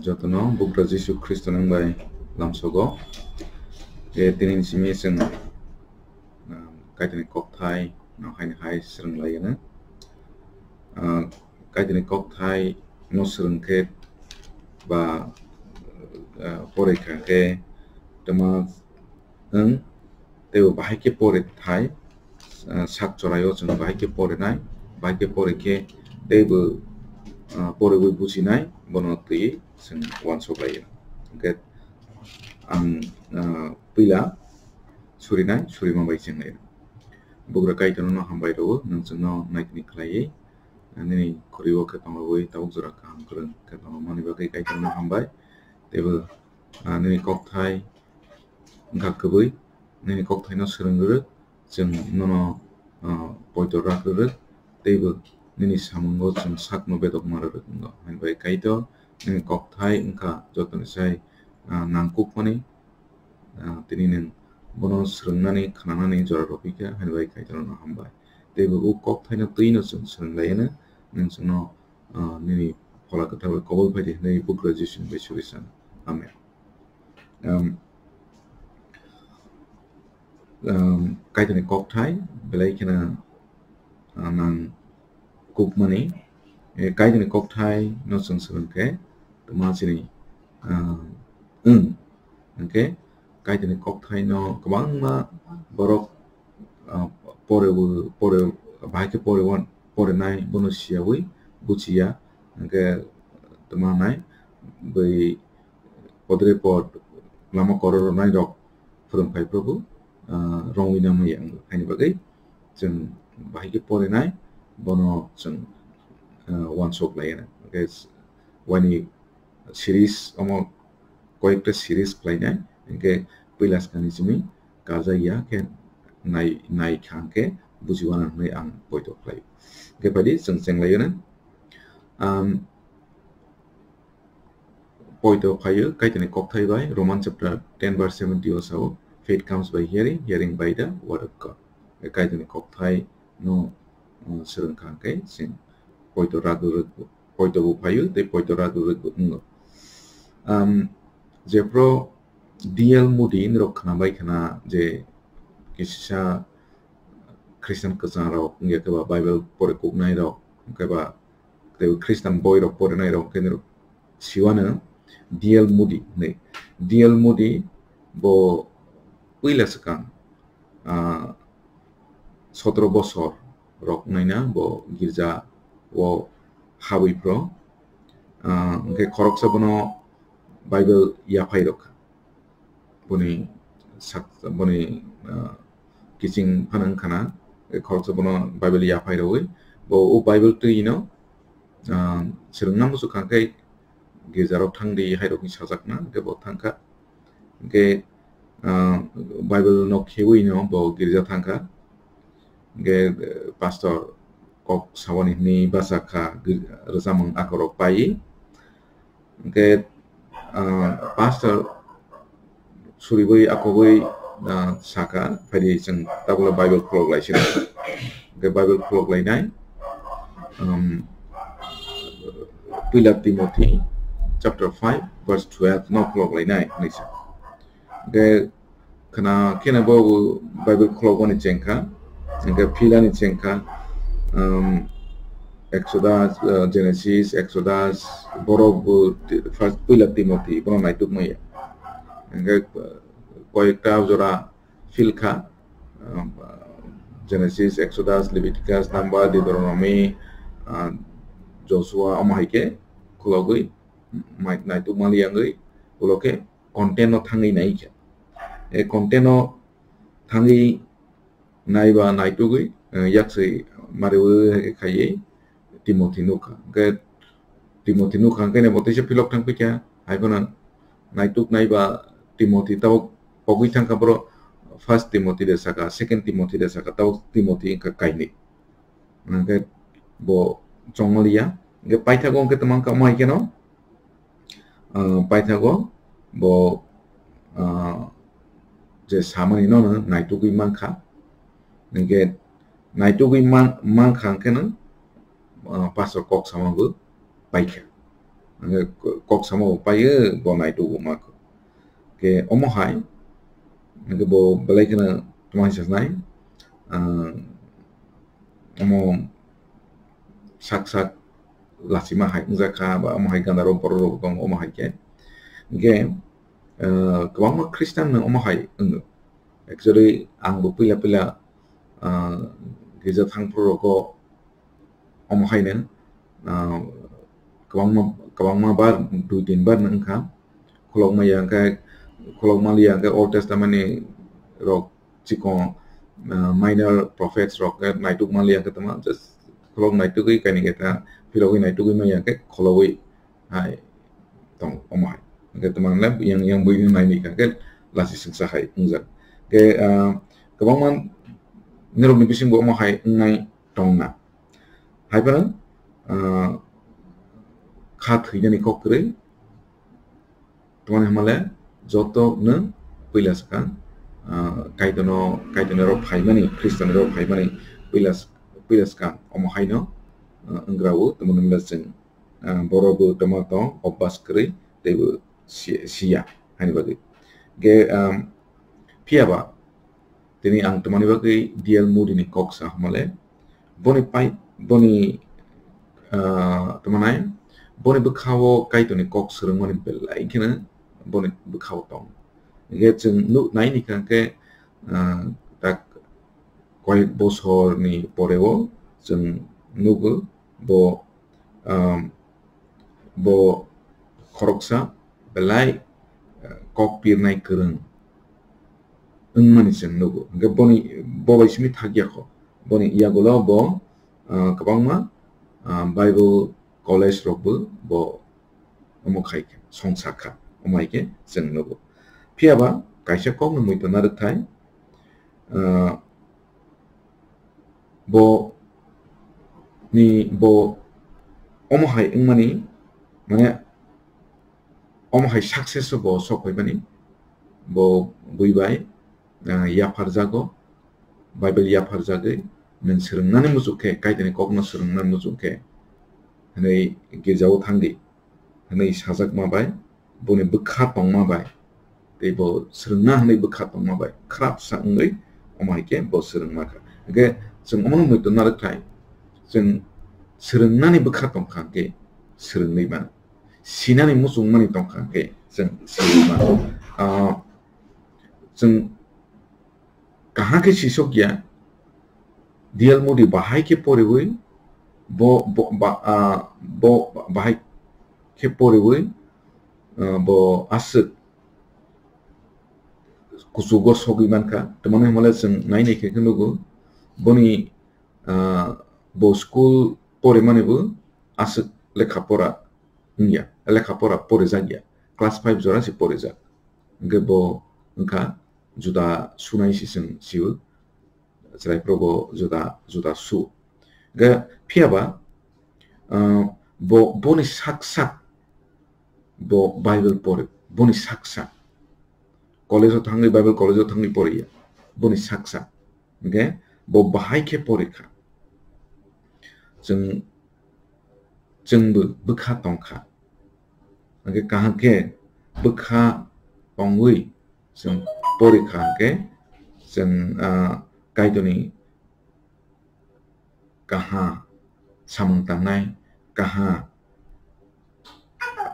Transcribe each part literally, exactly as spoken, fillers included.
Jotono bugra Jisu Khristo nang bai lamsogo. Je tini simi chwng, um, Kaitorni kokthai no haini hai swrwng lai gana. Uh, Kaitorni kokthai no swrwng khe ba, uh, porikha khe tama wng, teibo bahai khe pore thai, ah, sak choraio chwng bahai khe pore nai, bahai khe pore khe teibo, ah, pore ui buji nai, bono twi chwng uansuk lai. Hwnkhe ang, ah, puila suri nai, suri ma bai chwng lai. Bugra Kaitorno hambai rwo, nwng chwngno naikni khlaiwi, nini khurigo khe tongrogwi tabuk jora kaham kwrwng khe tongrokmani bagwi Kaitorno hambai. Teibo, ah, nini kokthai wngkha kwbwi, nini kokthaino swrwng rwrwk, chwng nono, ah, poito rak rwrwk, teibo nini samungo chwng sakno bedokma rwrwk wngo. Haini bai Kaitor, nini kokthai wngkha jotoni sai, ah, nangkukmani, ah, tini nwng bono swrwngnani, khnanani jora rw phi kha, haini bai Kaitorno hambai. Teibo o kokthaino twino chwng swrwng lai hwno, nwng chwngno, ah, nini Phola Kwthar bai kobol phai di hwnwi bugra Jisu ni bai suri sano. Amen. Um, um, Kaitorni kokthai belai kheno, ah, nangkukmani, eh, Kaitorni kokthai no chwng swrwng khe tma chini, ah, wng, hwnkhe Kaitorni kokthai no kwbangma borok, ah, pore bo, pore, bahai khe pore wan-, pore nai bono siyawi buchiya, hwnkhe tma nai bai podre pod lama koror rwnai rok phwrwng phai phuru, ah, rwngwi nangmaya wng, haini bagwi chwng bahai khe porinai bono chwng, ah, uansuk lai ya. Hwnkhe s-, waini series omo koyekta series khlainai, hwnkhe puila swkangni simi kajak ya khe nai, nai kha hwnkhe buji wana hwnwi ang poito khlai. Hwnkhe phaidi chwng cheng lai ya. Um, Poito phaio Kaitorni kokthai bai, Roman chapter ten verse seventy o sao, "Faith comes by hearing, hearing by the word of God." Kaitorni kokthai no, uh, swrwng kha hwnkhe chwng poito rwrwk, poito bo phaio tei poito rwrwk bo wngo. Um, jephru D L Moody norok khna bai khna je kisa Christian kwchang rok wngya khe ba Bible pore kuknai rok wngkhe ba tei Christian boi rok porinai rok khe siwano D L Moody hinwi. D L Moody bo puila swkang, ah, sotro bosor rok naina bo girja o habwi phro. Ah, hwnkhe khoroksa bono Bible yaphai rok kha. Boni sak-, boni, ah, kiching phano wngkha na, khoroksa bono Bible yaphai rogwi, bo o Bible twi no, ah, swrwngna muchung kha khe girja rok thang di hai rok hinwi sajak na, hwnkhe bo thang kha. Hwnkhe, ah, Bible no khewino bo girja thang kha. Hwnkhe, eh, pastor kok saboni hinwi bacha kha, gir-, rwchapmung akhor rok paiwi. Hwnkhe, ah, pastor suriwi akhogwi, ah, saka, "Phaidi chwng tabukle Bible khulok lai sino." Hwnkhe Bible khulok lainai, um, Puila Timothy chapter five verse twelve no khulok lainai hinwi sa. Hwnkhe khna kheno bo Bible khulokmani chengkha, hwnkhe philani chengkha, um, Exodus, uh, Genesis, Exodus, borok bo first Puila Timothy bono naitukmaya. Hwnkhe, uh, koyekta jora philkha, um, Genesis, Exodus, Leviticus, Number, Deuteronomy, uh, Joshua, omo hai khe khulogwi mai-, naitukmani yangwi ulo khe content no thangwi nai khe. E content no thangwi naiba naitugwi, eh, yaksui mariwi khaiwi Timothy nukha. Hwnkhe Timothy nukha hwnkhe bo teisa philok thangpikha. Hai phano naituk naiba Timothy tabuk pogwi thangkha, boro first Timothy de saka, second Timothy de saka, tabuk Timothy wngkha kainwi. Hwnkhe bo chongmaliya. Hwnkhe paithago hwnkhe tongmangkha omo hai kheno, ah, paithago bo, ah, je samani nono naitugwi mankha. Hwnkhe naitugwi man-, mankha hwnkhe no, ah, pastor kok sama bo paikha. Hwnkhe kok samo bo paiyo, bo naitugo ma. Khe omo hai, hwnkhe bo belai kheno tamo hai sajnai, ah, omo sak sak lachima hai wngjakha, ba omo hai gandaro borok rok tongo, omo hai khe. Hwnkhe, ah, kwbangma Christian no omo hai wngo. Actually, ang bo puila puila, ah, girja thang phuru rogo omo haino, ah, kwbangma, kwbangma bar, dui tin bar no wngkha. Khulokma ya hwnkhe, khulokma liya hwnkhe Old Testament ni rok chikon, ah, minor prophets rok khe naitukma liya hwnkhe tamo just khulok naitugwi kainwi kaita phirogwi naitugwi manya hwnkhe khulogwi hai tong omo hai. Hwnkhe tamo le yang, yang buino naini hwnkhe lasi sengsa hai wngjak. Hwnkhe, ah, kwbangma nirokni bisingo omo hai wngnai tongna. Hai phano, ah, kha thwinani kok kwrwi, tamo hwnmale joto no puila swkang, ah, Kaitorno, Kaitorni rok phaimani, Khristianni rok phaimani puila, puila swkang omo haino, ah, wngwrao, tamo hwnmale chwng, ah, borok bo tamo tong, obas kwrwi, teibo si-, siya, haini bagwi. Ge, um, phiyaba, tini ang tamo ni bagwi D L Moody ni kok sa hwnmale, boni pai, boni, ah, tamo nai, boni bwkhao Kaitorni kok swrwngmani belai kheno boni bwkhao tong. Ge chwng nuk nai ni kha khe, ah, tak koyek bosorni poreo chwng nugo bo, um, bo khoroksa belai, eh, kok pirnai kwrwng wngmani chwng nugo. Hwnkhe boni, bo bai simi thakya kho. Boni yagulo bo, ah, kwbangma, ah, Bible college rokbo bo omo khai khe songsa kha, omo hai khe chwng nugo. Phiyaba kaisa kokno muitu narwkthai, ah, bo ni, bo omo hai wngmani, mane, omo hai success o bo sok phaimani, bo bui bai, ah, yapharjago, Bible yapharjagwi, nwng swrwngnani muchung khe, Kaitorni kokno swrwngnani muchung khe, hwnwi girjao thangdi, hwnwi sajakma bai, boni bwkha tongma bai, tei bo swrwngna hwnwi bwkha tongma bai, khrapsa wngwi omo hai khe bo swrwngma kha. Hwnkhe chwng omono muitu narwkthai, chwng swrwngnani bwkha tongkha hwnkhe swrwngwi mano. Sinani muchungmani tongkha hwnkhe chwng sinwi mano. Ah, chwng kaham khe sisok ya, D L Moody bahai khe poriwi, bo, bo, ba, ah, bo bahai khe poriwi, ah, bo aswk kuchugo sogwi mankha. Tamoni hwnmale chwng nai nai khe khe nugo, boni, ah, bo school porimani bo aswk lekha pora wngya, lekha pora porijak ya, class five jora se porijak. Hwnkhe bo wngkha juda sunai se chwng sio, chwrairokbo juda, juda su. Hwnkhe phiyaba, ah, bo, boni sak sak bo Bible pore, boni sak sak. College o thangwi, Bible college o thangwi poriya, boni sak sak. Hwnkhe bo bahai khe porikha. Chwng, chwngbo bwkha tongkha. Hwnkhe kaham khe bwkha tongwi chwng porikha hwnkhe chwng, ah, Kaitorni kaha samung tangnai, kaha,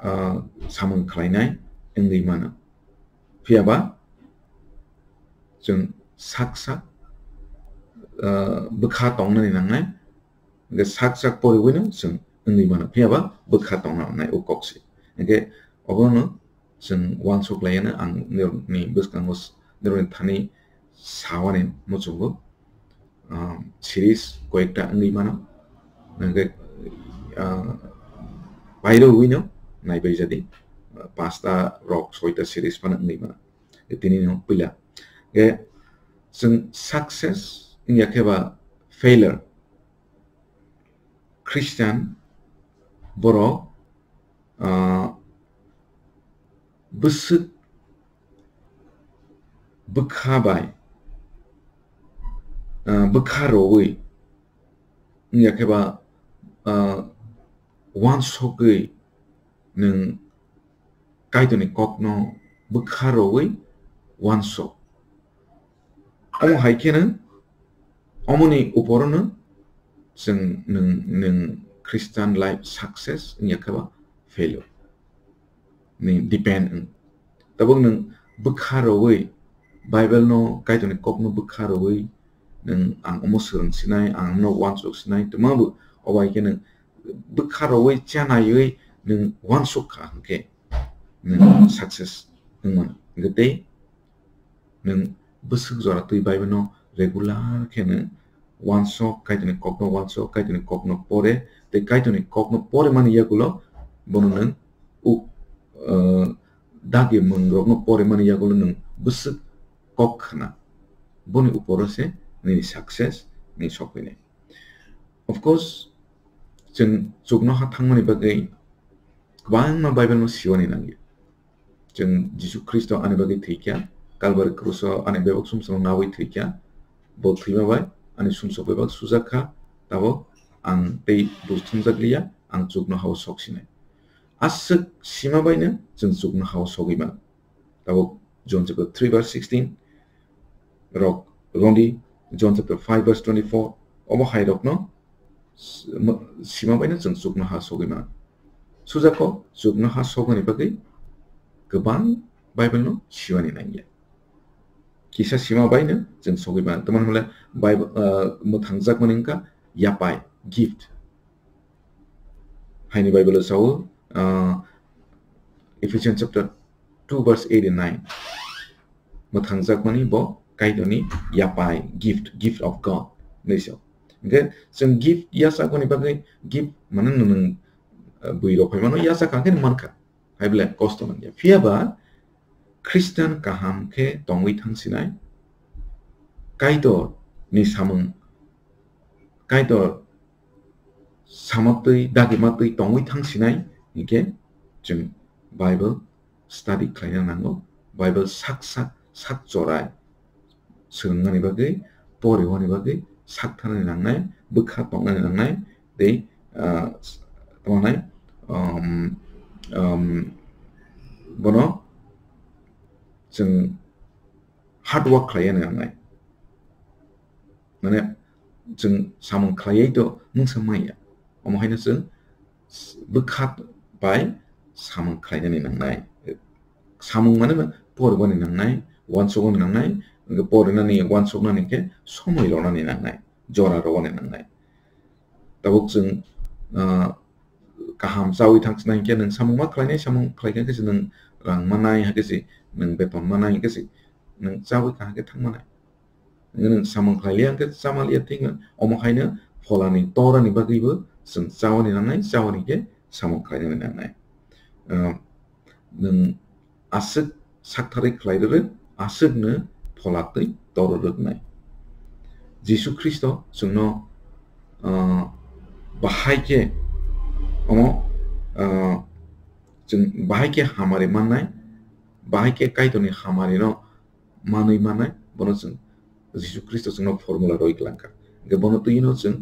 ah, samung khlainai wngwi mano. Phiyaba chwng sak sak, ah, bwkha tongnani nangnai, hwnkhe sak sak poriwino chwng wngwi mano. Phiyaba bwkha tongna nangnai o kok se. Hwnkhe obono chwng uansuk laiyano ang nirokni bwskango s-, nirokni thani sawani muchungo, um, series koyekta wngwi mano. Hwnkhe, uh, pairogwino naibaijadi, uh, pasta rok soita series phano wngwi mano. Tini no puila. Hwnkhe chwng success wngya khe ba failure. Christian borok, ah, bwswk bwkha bai, ah, bwkha rwui wngya khe ba, ah, uansugwi nwng Kaitorni kokno bwkha rwui uansuk. Omo hai kheno, omoni uporono chwng nwng, nwng Christian life success wngya khe ba failure ni depend wng. Tabuk nwng bwkha rwui, Bible no, Kaitorni kokno bwkha rwui, nwng ang omo swrwng sinai, ang omo uansuk sinai, twma bo obo hai khe nwng bwkha rwui, chanaiwi nwng uansuk kha hwnkhe nwng success wngmano. Hwnkhe tei nwng bwswk jora twi Bible no regular khe nwng uansuk, Kaitorni kokno uansuk, Kaitorni kokno pore, tei Kaitorni kokno pore mani yagulo bono nwng u-, uh, dagi mwngrokno pore mani yagulo nwng bwswk kok khna. Boni uporo se nini success ni sokphinai. Of course, chwng chuknoha thangmani bagwi kwbangma Bible no siwani nangya. Chwng Jisu Khristo ani bagwi thwikha, Kalbari kruso ani bebak sumsokno nawi thwikha, bo thwima bai ani sumsok bebak sujak kha, tabok ang tei bo thumjak liya, ang chuknohao sok sinai. Aswk sima baino chwng chuknohao sogwi mano. Tabuk John chapter three verse sixteen, rok rondi John chapter five verse twenty-four, omo hai rokno s-, mo-, sima baino chwng chuknoha sogwi mano. Sujako chuknoha sogani bagwi kwbang Bible no siwani nangya. Kisa sima baino chwng sogwi mano. Tamani hwnle Bible, uh, mwthangjakmani wngkha yapai, gift. Haini Bible o sao, ah, Ephesians chapter two verse eight and nine. Mwthangjakmani bo Kaitorni yapai, gift, gift of God hinwi sao. Hwnkhe chwng gift yachakmani bagwi gift mane nwng, ah, bwrwi rok phaimano yachak kha khe mankha. Hai belai kosto nangya. Phiya ba Christian kaham khe tongwi thang sinai, Kaitor ni samung, Kaitor samatwi, dagimatwi tongwi thang sinai, hinkhe chwng Bible study khlaina nango, Bible sak sak, sak chorai swrwngmani bagwi, poriwani bagwi, sak thanani nangnai, bwkha tongnani nangnai, tei, ah, tongnai, um, um, bono chwng hard work khlaina nangnai. Mane, chwng samung khlaiwi to mungsa maya. Omo haino chwng bwkha bai samung khlainani nangnai. Samung mane poribani nangnai, uansukmani nangnai, hwnkhe porinani, uansuknani khe somoi rwnani nangnai, jora rwani nangnai. Tabuk chwng, ah, kaham chawi thang sinai hinkhe nwng samung ma khlainai, samung khlaikha khe se nwng rang manai, hakhe se nwng beton manai, hakhe se nwng chawi kaham khe thang manai. Nwng samung khlai liya hwnkhe chama liya thik no, omo haino pholani torani bagwibo chwng chawani nangnai, chawani khe samung khlainani nangnai. Ah, nwng aswk saktharwi khlai rwrwk, aswkno phola twi tor rwrwknai. Jisu Khristo chwngno, ah, bahai khe omo, ah, chwng bahai khe hamari mannai, bahai khe Kaitorni hamarino manwi mannai, bono chwng Jisu Khristo chwngno formula rwi kwlangkha. Hwnkhe bono twino chwng,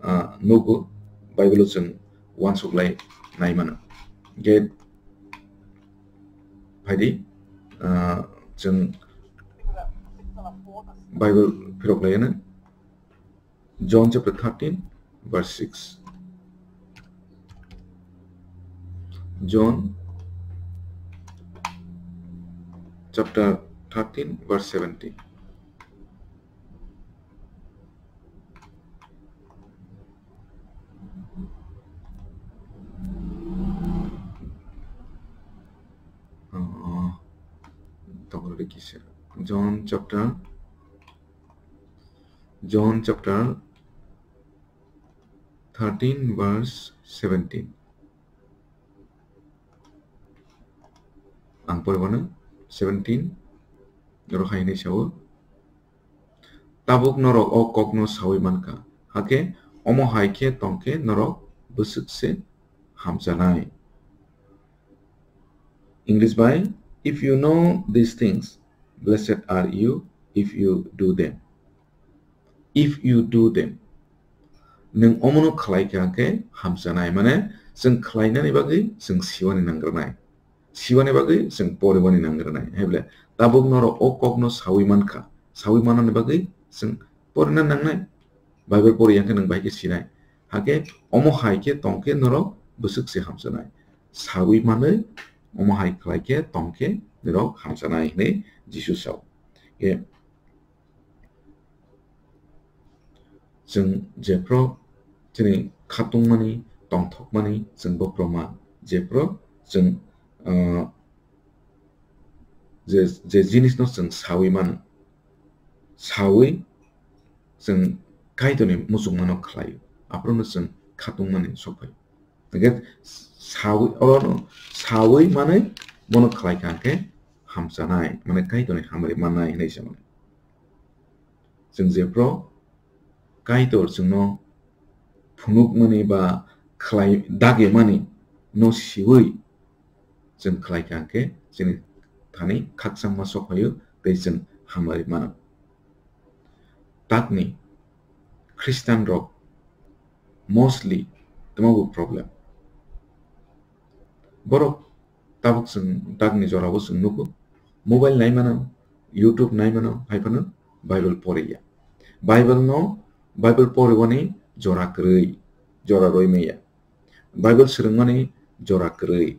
ah, nugo, Bible-o chwng uansuk lai nai mano. Hwnkhe phaidi, ah, chwng Bible phirok lai ano. John chapter thirteen, verse six. John chapter thirteen, verse seventeen. Uh, tongkol rikisa. John chapter John chapter thirteen verse seventeen. Ang pore mano seventeen, oro hai hinwi sao, "Tabuk norok o kokno saui mankha, hakhe omo hai khe tongkhe norok bwswk se hamchanai." English bai, "If you know these things, blessed are you if you do them." If you do them. Nwng omono khlai kha khe hamchanai, mane Chwng khlainani bagwi chwng siwani nangrwnai. Siwani bagwi chwng poriwani nangrwnai. Hai bole tabuk norok o kokno sawi mankha. Sawi manani bagwi chwng porina nangnai. Bible pori yang khe nwng bai khe sinai. Hakhe omo hai khe tong khe norok bwswk se hamchanai. Sawi manwi omo hai khlai khe tong khe norok hamchanai hwnwi Jisu sao. Khe chwng jephru chini khatungmani, tongthokmani chwng bophro ma, jephru chwng, ah, je, je jinisno chwng sawi mano, sawi chwng Kaitorni muchungmano khlaio, aphruno chwng khatungmani sokphaio. Hingkhe sawi, orono sawi manwi bono khlai kha hingkhe hamchanai, mane Kaitorni hamari mannai hinwi se mano. Chwng jephru Kaitor chwngno phunukmani ba khlai, dagimani no siwi chwng khlai kha hingkhe chini thani khakchangma sokphaio tei chwng hamari mano. Takni Christian rok mostly tamo bo problem. Borok tabuk chwng takni jorao chwng nugo, mobile nai mano, YouTube nai mano, hai phano Bible poriya. Bible no, Bible poriwani jora kwrwi, jora rwi maya. Bible swrwngmani jora kwrwi.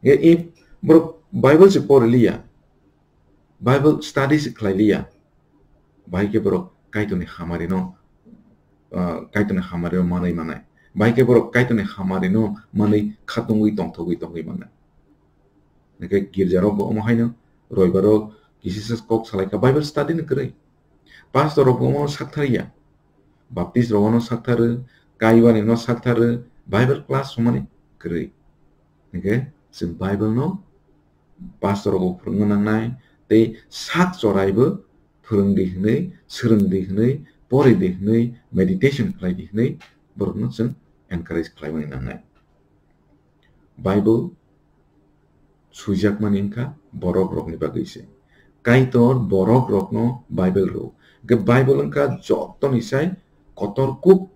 E, e, borok Bible se poriliya, Bible study se khlailiya, bahai khe borok Kaitorni hamarino, ah, Kaitorni hamarino manwi manai. Bahai khe borok Kaitorni hamarino manwi khatungwi tongthogwi tongwi manai. Hingkhe girjarokbo omo haino roibaro kisisa kok salaikha Bible study ni kwrwi. Pastor rokbo omo sakthariya. Baptist rok omo saktharo, kaiwani no saktharo, Bible class songmani kwrwi. Hingkhe chwng Bible no pastor rokbo phwrwngna nangnai, tei sak choraibo phwrwngdi hwnwi, swrwngdi hwnwi, poridi hwnwi, meditation khlaidi hwnwi borokno chwng encourage khlaimani nangnai. Bible swijakmani wngkha borok rokni bagwi se. Kaitor borok rokno Bible rw. Hwnkhe Bible wngkha jotoni sai kotor kuk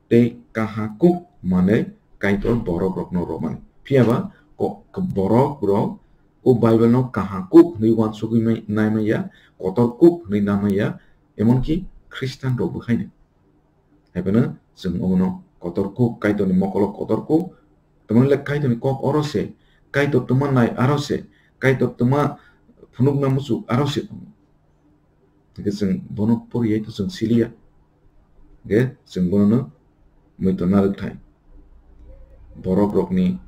tei kaha kuk manwi Kaitor borok rokno romani. Phiya ba ko-, ko-, borok rok o Bible no kaha kuk hwnwi uansugwi mai-, naimaya, kotor kuk hwnwi namaya, emonki Christian rok bo haino. Hai phano chwng omono kotor kuk, Kaitorni mokolo kotor kuk, tamoni le Kaitorni kok oro se, Kaitor tongma nai aro se, Kaitor tongma phunukna muchuk aro se tongo. Hingkhe chwng bono poriyai to chwng siliya. Hingkhe chwng bonono muitu narwk thai. Borok rokni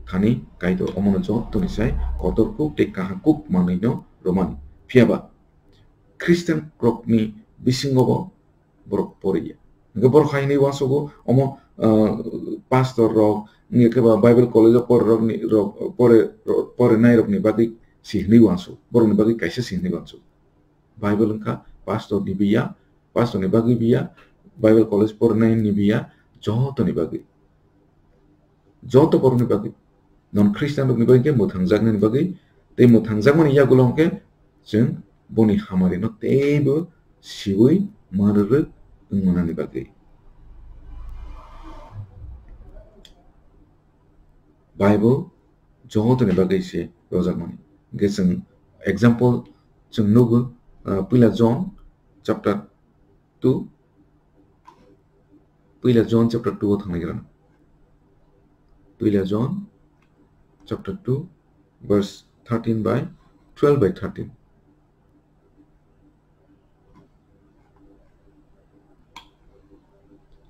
thani Kaitor omono jotoni sai kotor kuk tei kaham kuk manwino romani. Phiya ba Christian rokni bisingo bo borok poriya. Hingkhe borok hai hwnwi uansugo, omo, ah, pastor rok, hingkhe ba Bible college o pore rokni, rok, pore, ro-, porinai rokni bagwi si hwnwi uansugo, borokni bagwi kaisa si hwnwi uansugo. Bible wngkha pastor ni biya, pastor ni bagwi biya, Bible college porinai ni biya, jotoni bagwi. Joto borokni bagwi, non Christian rokni bagwi khe mwthangjaknani bagwi, tei mwthangjakmani yagulo hwnkhe chwng boni hamarino teibo siui manrwrwk wngmanani bagwi. Bible jotoni bagwi se rojakmani. Hwnkhe chwng example chwng nugo, ah, Puila John chapter two, Puila John chapter two o thangna gana. Puila John chapter two, verse thirteen by twelve by thirteen.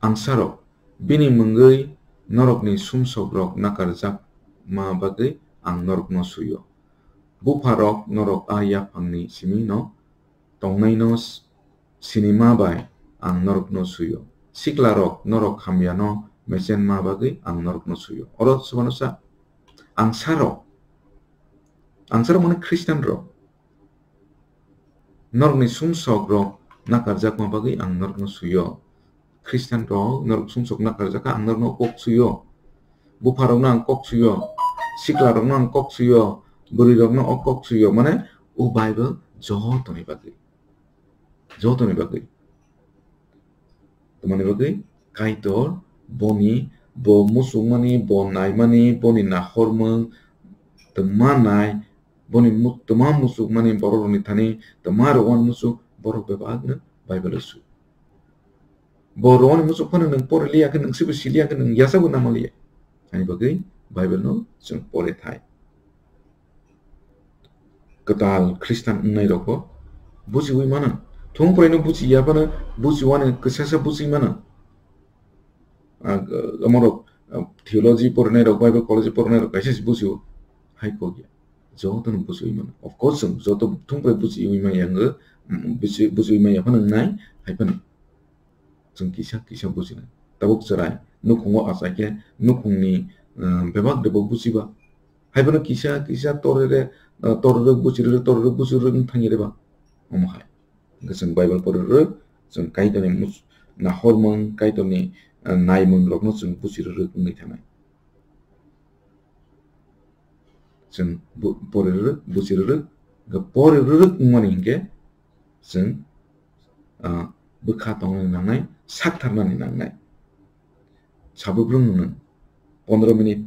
Angsarok, bini mungwi norokni sumsokrok nakarjakma bagwi ang norokno suyo. Bupharok, norok a yaphangni simino tongnaino s-, sinima bai ang norokno suyo. Siklarok, norok hamyano mechenma bagwi ang norokno suyo. Oro swmano sa, angsarok, angsarok mane Christian rok. Norokni sumsok rok nakarjakma bagwi ang norokno suyo. Christian rok norok sumsok nakarjakha, ang norokno kok suyo. Bupharokno ang kok suyo. Siklarokno ang kok suyo. Bwrwirokno o kok suyo. Mane o Bible jotoni bagwi. Jotoni bagwi. Tamoni bagwi Kaitor boni bo muchungmani, bo naimani, boni nahormung, twma nai, boni mu-, twma muchungmani borok rokni thani twma rwani muchung, borok bebakno Bible o su. Bo rwani muchung phano nwng pore liya khe, nwng sibo si liya khe, nwng yasakbo nama liya. Ani bagwi Bible no chwng pore thai. Kwtal Christian wngnai rokbo bujiwi mano. Thung pore no buji ya phano bujiwani kwsasa buji mano. Ah, amorok, ah, theology porinai rok, Bible college porinai rok kaisa se bujio. Hai kok ya. Joto no bujiwi mano. Of course, chwng joto thung pore bujiwi manya wngwi, mm, buji-, bujiwi manya phano wngnai, hai phano. Chwng kisa kisa bujinai. Tabuk chwrai, nukhungo achai khe, nukhungni, ah, bebak debo bujiba. Hai phano kisa kisa torere, ah, torere bujirere, torere bujirere wng thangwi reba. Omo hai. Hwnkhe chwng Bible pori rwk, chwng Kaitorni mus-, nahormung, Kaitorni, ah, naimung rokno chwng buchi rwk wngwi thanai. Chwng bu-, pori rwk, buchi rwk, hwnkhe pori rwk wngmani hinkhe chwng, ah, bwkha tongnani nangnai, saktharnani nangnai. Sabugrung nwng pondro minute,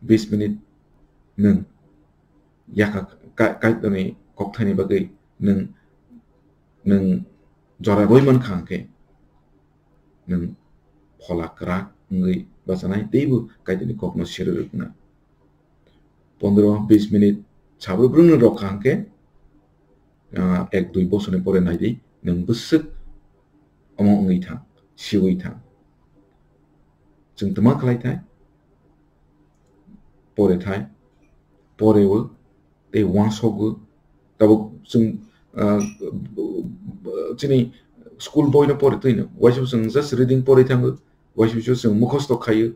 bis minute nwng yakha ka-, Kaitorni kokthaini bagwi nwng, nwng jora rwi mankha hwnkhe, nwng phola kwrak wngwi bachanai, teibo Kaitorni kokno siri rwknai. Pondro bis minute sabugrung nwng rwkha hwnkhe, ah, ek dui bosorni pore naidi, nwng bwswk omo wngwi thang, siwi thang. Chwng twma khlai thai, pore thai, poreo, tei uansukgo. Tabuk chwng, ah, chini school boino pore twino, uaisa chwng just reading pore thango, uaisa chwng mukhosto khaio,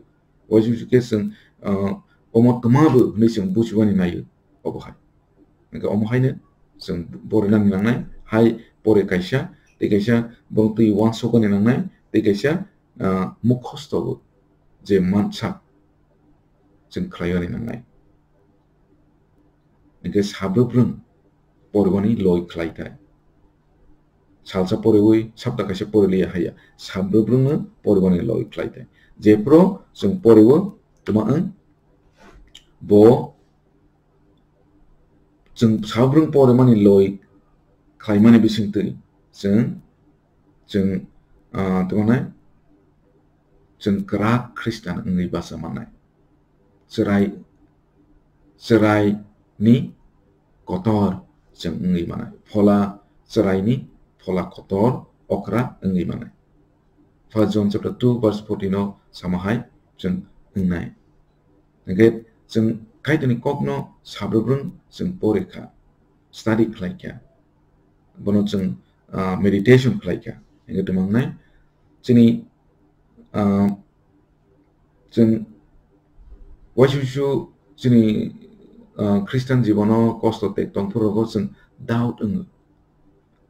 uaisa khe chwng, ah, omo twma bo hwnwi chwng buchibani naio, obo hai. Hwnkhe omo haino chwng pore nani nangnai, hai pore kaisa, tei kaisa bong twi uansukmani nangnai, tei kaisa, ah, mukhosto bo je mansa chwng khlaiwani nangnai. Hwnkhe sabugrung poribani loi khlai thai. Salsa poriwi, sapta kaisa pori liya haiya. Sabugrungno poribani loi khlai thai. Jephru chwng poriwo, twma wng, bo chwng sabugrung porimani loi khlaimani bisingtwi chwng, chwng, ah, twma nai, chwng kwrak Khristan wngwi bacha mannai. Chwrai, chwraini kotor chwng wngwi mannai. Phola chwraini phola kotor okra wngwi mannai. First John chapter two verse fourteen o sama hai chwng wngnai. Hwnkhe chwng Kaitorni kokno sabugrung chwng pori kha, study khlai kha. Bono chwng, ah, meditation khlai kha. Hwnkhe twma wngnai chini, ah, chwng uaisuisu chini, ah, Christian jibono kosto tei tongphuru rogo chwng doubt wngo.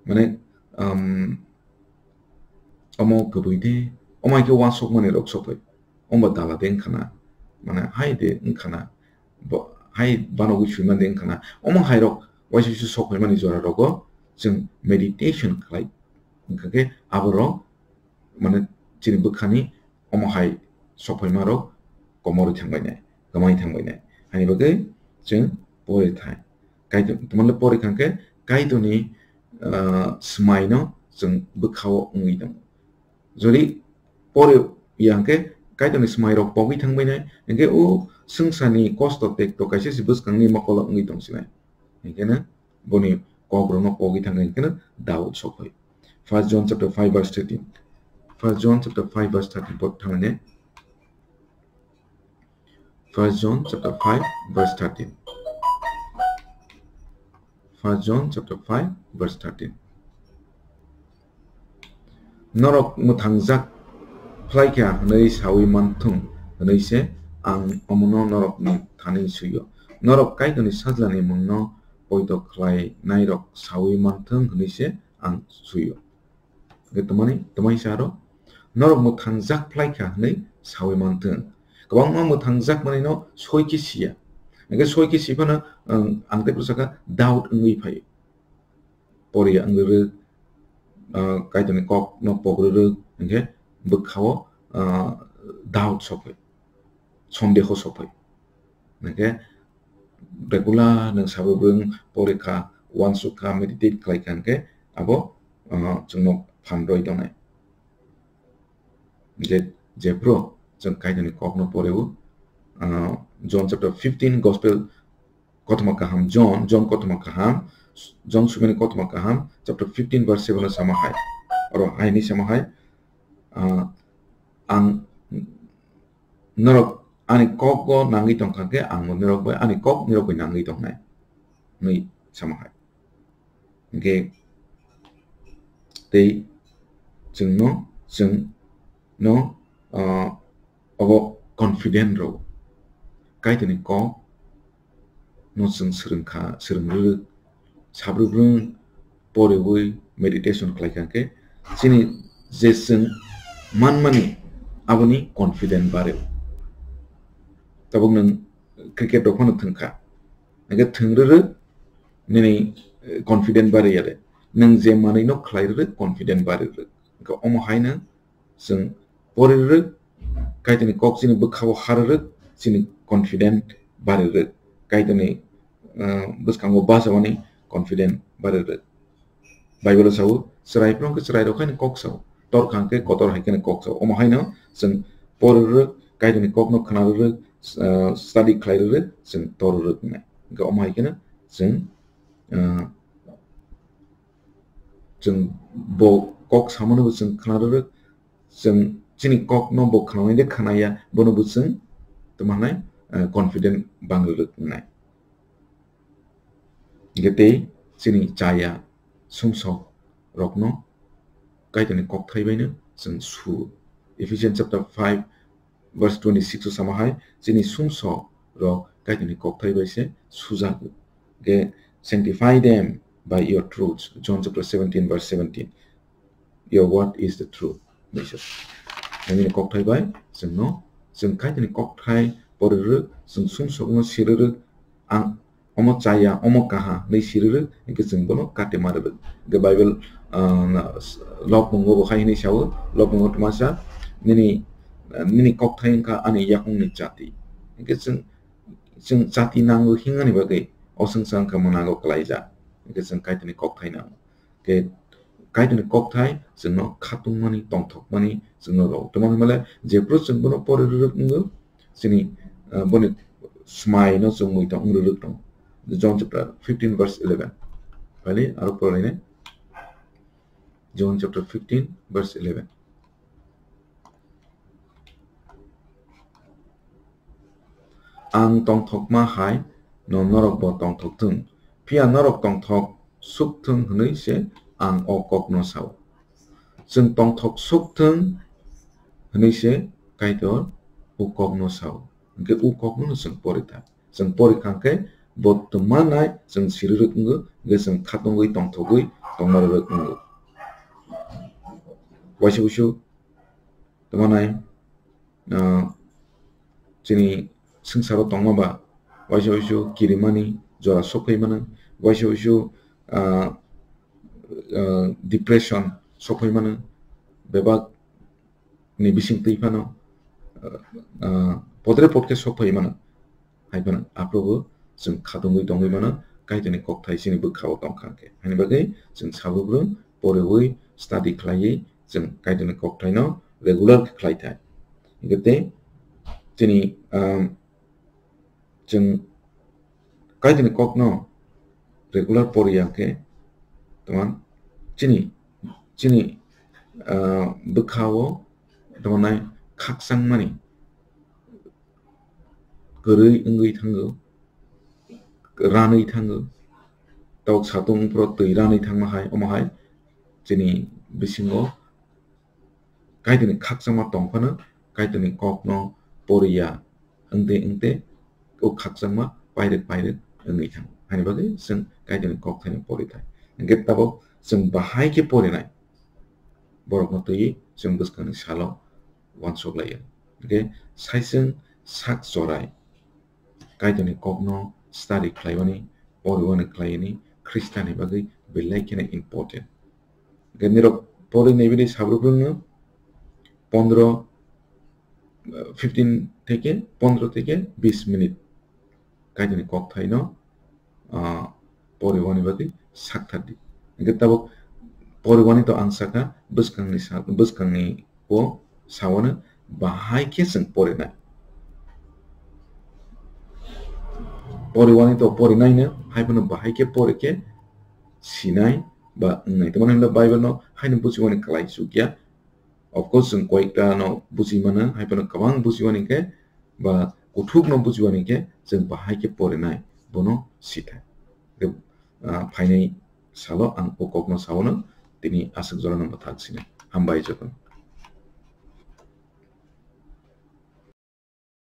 Mane, um, omo kwbui de, omo hai khe uansukmani rok sokphai. Omo dala de wngkha na, mane hai de wngkha na, bo-, hai banogwi suimani de wngkha na. Omo hai rok uaisuisu sokphaimani jora rogo chwng meditation khlai. Hwnkha khe aborok mane chini bwkhani omo hai sokphaima rok komorwi thangbainai, kwmai thangbainai. Haini bagwi chwng pori thai. Kaitor, tamani pori kha khe Kaitorni, ah, swmaino chwng bwkhao wngwi tongo. Jodi pori ya hwnkhe Kaitorni swmai rok pogwi thangbainai, hwnkhe o swngcharni kosto tekto kaisa se bwskangni mokolo wngwi tongsinai. Hwnkhe no boni kok rokno pogwi thangkha hwnkhe no Daud sokphai. First John chapter five verse thirteen. First John chapter five verse thirteen pot thangni. First John chapter five verse thirteen. First John chapter five verse thirteen. Norok mwthangjak phlai kha hwnwi saui manthung hwnwi se ang omono norokni thani sui-o. Norok Kaitorni sajlani mungno poito khlainairok saui manthung hwnwi se ang sui-o. Hwnkhe twmani, twmai sa aro norok mwthangjak phlai kha hwnwi saui manthung. Kwbangma mwthangjak manwino soi khe siya. Hwnkhe soi khe si phano, ang, ang tei bwsakha doubt wngwi phaio. Poriya wngwi rwk, ah, Kaitorni kokno pogwi rwk, hwnkhe bwkhao, ah, doubt sokphai, sondeho sokphai. Hingke regular nwng sabo bwrwng porikha, uansukha, meditate khlaikha hingke abo, ah, chwngno phan rwi tongnai. Je, jephru chwng Kaitorni kokno poreo, ah, John chapter fifteen gospel kothoma kaham John, John kothoma kaham, John sumani kothoma kaham, chapter fifteen verse seven o sama hai. Oro haini sama hai, ah, ang norok ani kokgo nangwi tongkha khe, ang norok bai ani kok norok bai nangwi tongnai. Hwnwi sama hai. Hingke tei chwngno, chwngno, ah, obo confident rw. Kaitorni kok no chwng swrwngkha, swrwng rwrwk, sabrwk rwng poriwi meditation khlaikha khe, chini je chwng manmani aboni confident bareo. Tabuk nwng cricket rok phano thwngkha, hingke thwng rwrwk nini, eh, confident bariyale, nwng je manwino khlai rwrwk confident bari rwrwk. Hingke omo haino chwng pori rwrwk, Kaitorni kok chini bwkhao har rwrwk, chini confident bari rwrwk, Kaitorni, ah, bwskango bachawani confident bari rwrwk. Bible o sao, chwrai phano khe chwrai rok haino kok sao, tor kha hwnkhe kotor hai kheno kok sao. Omo haino chwng pori rwrwk, Kaitorni kokno khna rwrwk, ah, study khlai rwrwk, chwng tor rwrwk wngnai. Hwnkhe omo hai kheno chwng, ah, chwng bo kok samano bo chwng khna rwrwk, chwng chini kokno bo khnaui de khnaya, bono bo chwng tamo hwnai, eh, confident bang rwrwk wngnai. Hingke tei chini chaya sumsok rokno Kaitorni kokthai baino chwng su. Ephesians chapter five verse twenty-six o sama hai, chini sumsok rok Kaitorni kokthai bai se sujago. Hingke, "Sanctify them by your truth," John chapter seventeen verse seventeen. "Your word is the truth." Nini kokthai bai chwngno, chwng Kaitorni kokthai pori rwrwk, chwng sumsokno si rwrwk, ang omo chaya, omo kaha hwnwi si rwrwk, hwnkhe chwng bono kate ma rwrwk. Hwnkhe Bible, ah, na, s-, Lobmungo bo hai hwnwi sao, Lobmungo twmasa, nini, ah, nini kokthai wngkha ani yakungni chati. Hwnkhe chwng, chwng chati nango hinani bagwi o swngchar wngkha mwnago kwlaijak. Hwnkhe chwng Kaitorni kokthai nango. Hwnkhe Kaitorni kokthai chwngno khatungmani, tongthokmani chwngno rw. Tamo hwnmale jephru chwng bono pori rwrwk wngo, chini, ah, boni smaino chwng muitok wng rwrwk tongo. John chapter fifteen verse eleven. Phai aro pori lainai. John chapter fifteen verse eleven. Ang tongthokma hai no norok bo tongthok thung. Phiya norok tongthok suk thung hwnwi se ang o kokno sao. Chwng tongthok suk thung hwnwi se Kaitor o kokno sao. Hwnkhe o kokno chwng pori thai. Chwng pori kha khe bo twma nai chwng si rwrwk wngo, hwnkhe chwng khatungwi tongthogwi tongma rwrwk wngo. Waisa wuisu twma nai, ah, chini swngcharo tongma ba waisa wuisu kirimani jora sokphai mano, waisa wuisu, ah, ah, depression sokphai mano, bebak ni bising twi phano, ah, ah, podre pod khe sok phai mano. Hai phano aphuru bo chwng khatungwi tongwi mano, Kaitorni kokthai chini bwkhao tong kha khe. Haini bagwi chwng sabo bwrwng poriwi study khlaiwi chwng Kaitorni kokthaino regular khe khlai thai. Hwnkhe tei chini, ah, chwng Kaitorni kokno regular poriya khe, tamo chini, chini, ah, bwkhao tamo nai khakchangmani kwrwi wngwi thango, ranwi thango, tabuk satung phuru twi ranwi thangma hai, omo hai chini bisingo Kaitorni khakchangma tong phano, Kaitorni kokno poriya wngte wngte o khakchangma pairwk pairwk wngwi thango. Haini bagwi chwng Kaitorni kokthaino pori thai. Hwnkhe tabuk chwng bahai khe porinai borokno twiwi chwng bwskangni salo uansuk laio. Hwnkhe saichwng sak chorai Kaitorni kokno study khlaiwani, poriwani khlaini Khristianni bagwi belai kheno important. Hwnkhe nirok pori naiwi sabruk rwngno pondro fifteen theke pondro theke bis minute Kaitorni kokthaino, ah, poriwani bagwi sakthardi. Hingke tabuk poriwani to ang saka bwskangni sa-, bwskangni o sawano bahai khe chwng porinai. Poriwani to porinaino, hai phano bahai khe pori khe sinai ba wngnai. Tamoni hwnba Bible no haino bujiwani kwlai chukya. Of course, chwng koikta no buji mano, hai phano kwbang bujiwani khe ba kuthuk no bujiwani khe chwng bahai khe porinai, bono sithai. Tei, ah, phainai salo ang o kokno sawano, tini aswk jorano bwthak sina. Hambai jotono.